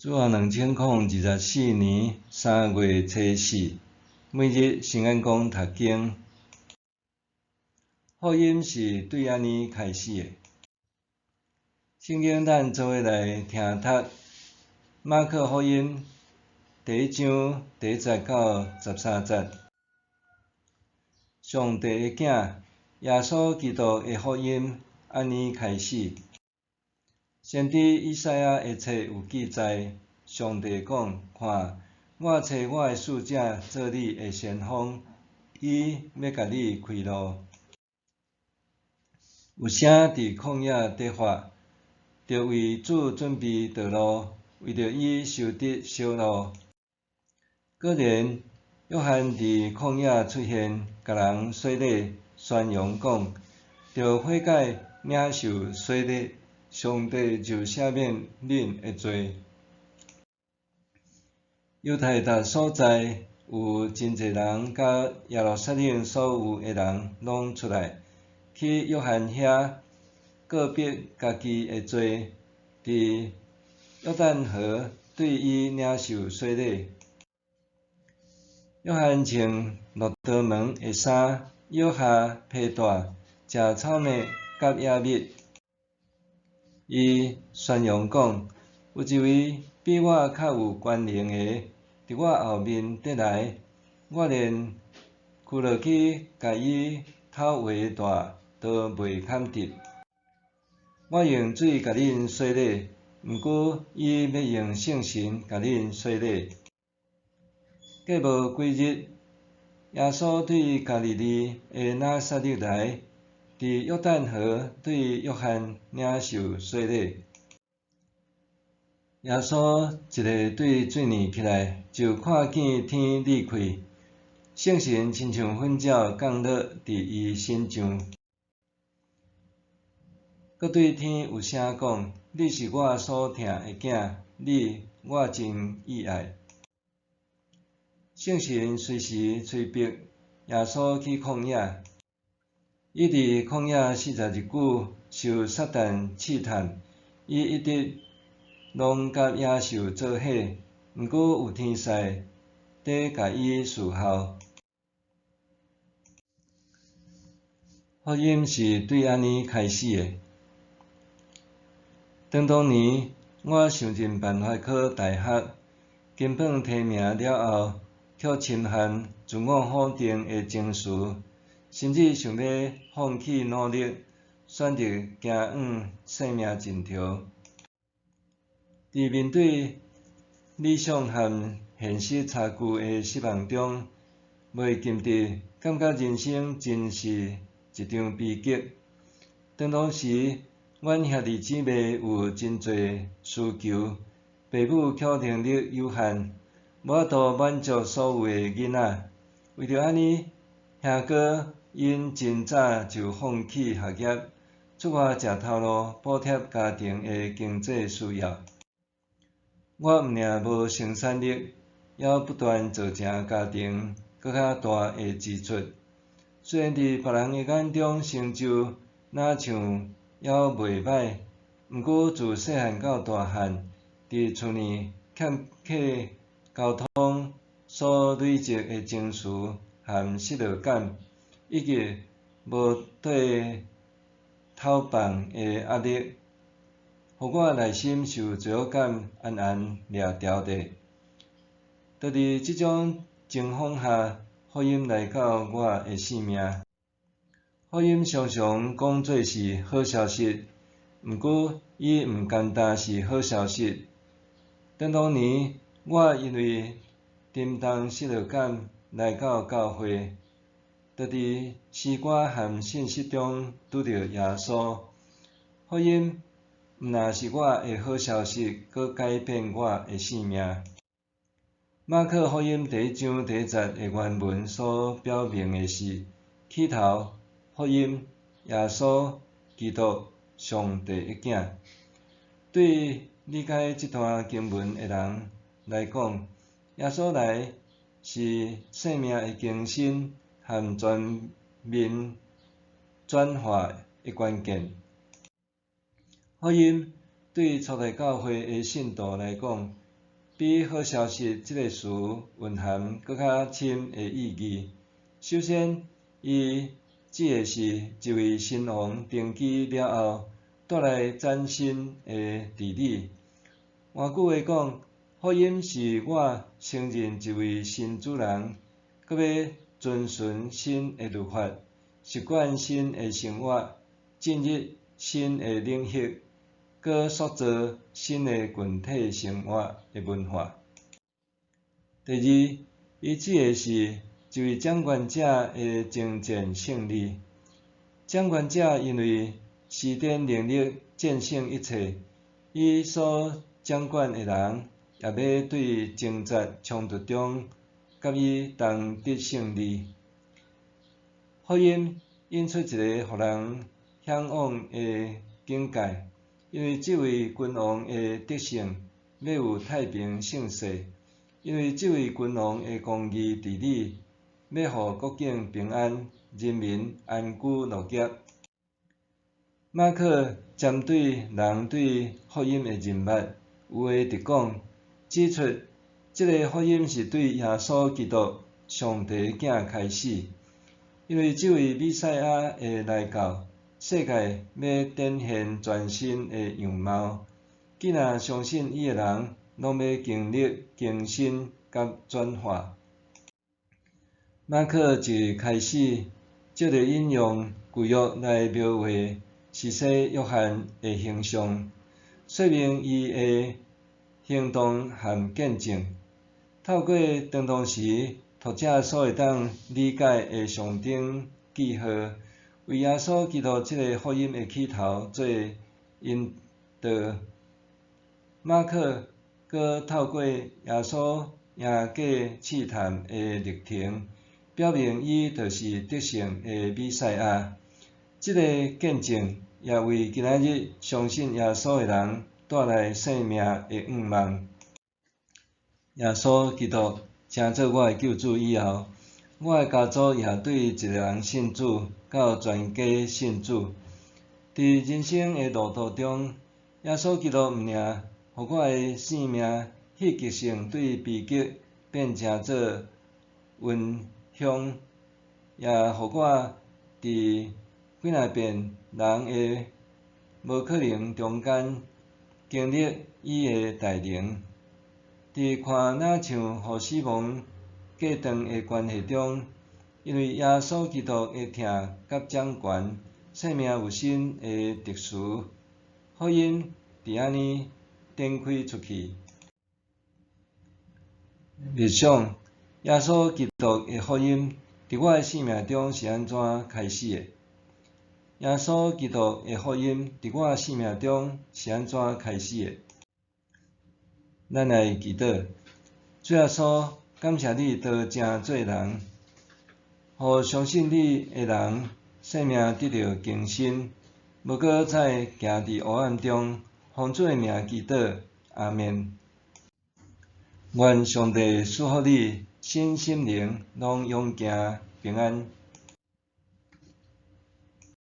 主後2024年3月初四，每日聖安講讀經。福音是對按呢開始的。聖經咱做伙來聽讀馬可福音第一章第一節到13節。上帝的囝耶穌基督的福音按呢開始。先知以賽亞的冊有記載，上帝講：看，我差我的使者做你的先鋒，伊欲共你開路。有聲佇曠野咧發，著為主準備道路，為著伊修直小路。果然，約翰佇曠野出現，共人洗禮，宣揚講：著悔改，領受洗禮，上帝就赦免恁的罪。猶太逐所在有真濟人，佮耶路撒冷所有的人攏出來，去約翰遐告白家己的罪，佇約旦河對伊領受洗禮。約翰穿駱駝毛的衫，腰下皮帶，食草麥佮野蜜。伊宣揚講：有一位比我較有權能的，佇我後面綴來，我連屈落去共伊頭圍帶都袂堪得。我用水共恁洗禮，毋過伊欲用聖神共恁洗禮。過無幾日，耶穌對加利利的拿撒勒來，佇約旦河對約翰領受洗禮。耶穌一下對水裡起來，就看見天裂開，聖神親像糞鳥降落佇伊身上。閣對天有聲講：你是我所疼的囝，你我真喜愛。聖神隨時催迫耶穌去曠野。伊佇曠野40日久，受撒旦試探，伊一直攏佮野獸做伙，毋過有天使佇共伊侍候。福音是對按呢開始的。當當年，我想盡辦法考大學，金榜題名了後，卻深陷自我否定的情緒，甚至想欲放棄努力，選擇行往生命盡頭。佇面對理想和現實差距的失望中，袂禁得感覺人生真是一場悲劇。當當時，阮兄弟姊妹有真濟需求，爸母卻能力有限，無法度滿足所有的囡仔。為著按呢，兄哥𪜶真早就放棄學業，出外食頭路補貼家庭的經濟需要。我毋爾無生產力，猶不斷造成家庭閣較大的支出。雖然佇別人的眼中成就若像猶袂䆀，毋過自細漢到大漢，佇厝內欠缺溝通所累積的情緒和失落感，以及無綴頭放的壓力，予我內心受罪惡感絚絚掠牢著。就佇這種情況下，福音來到我的生命。福音常常講做是好消息，毋過伊毋干焦是好消息。當當年，我因為沉重失落感來到教會，就佇詩歌和信息中拄著耶穌。福音毋但是我的好消息，閣改變我的生命。馬可福音第一章第一節的原文所表明的是：起頭，福音，耶穌基督，上帝的囝。對理解這段經文的人來講，耶穌來是生命的更新和全面轉化的關鍵。福音對初代教會的信徒來講，比好消息這个词蕴含閣較深的意義。首先，伊指的是一位新王登基了後，帶來嶄新的治理。換句話講，福音是我承認一位新主人，閣欲遵循新的律法，習慣新的生活，進入新的領域，閣塑造新的群體生活的文化。第二，伊指的是一位掌權者的征戰勝利。掌權者因為施展能力戰勝一切，伊所掌管的人也欲對爭戰衝突中，佮伊同得勝利。福音引出一个予人嚮往的境界，因為這位君王的得勝，欲有太平盛世；因為這位君王的公義治理，欲予國境平安，人民安居樂業。馬可針對人對福音的認捌，有話直講，指出這个福音是對耶穌基督上帝囝開始，因為這位彌賽亞的來到，世界欲展現全新的樣貌。既若相信伊的人，攏欲經歷更新佮轉化。馬可一開始，藉著引用舊約來描畫施洗約翰的形象，說明伊的行動和見證。透過當當時讀者所會當理解的象徵記號，為耶穌基督這个福音的起頭做引導。馬可閣透過耶穌贏過試探的歷程，表明伊就是得勝的彌賽亞。這个見證也為今仔日相信耶穌的人帶來生命的盼望。耶穌基督成做我的救主以後，我的家族也對一个人信主到全家信主。佇人生的路途中，耶穌基督毋爾予我的生命戲劇性對悲劇變成做溫馨，也予我佇幾若遍人的無可能中間經歷伊的大能。佇看若像予死亡隔斷的關係中，因為耶穌基督的疼佮掌權，生命有新的特殊。福音佇按呢展開出去。默想耶穌基督的福音，佇我的生命中是按怎開始的？耶穌基督的福音，佇我的生命中是按怎開始的？咱來祈禱，主耶穌，感謝你道成做人，予相信你的人生命得著更新，無閣再行佇黑暗中。奉主的名祈禱，阿們。願上帝賜福你，身心靈攏勇健平安。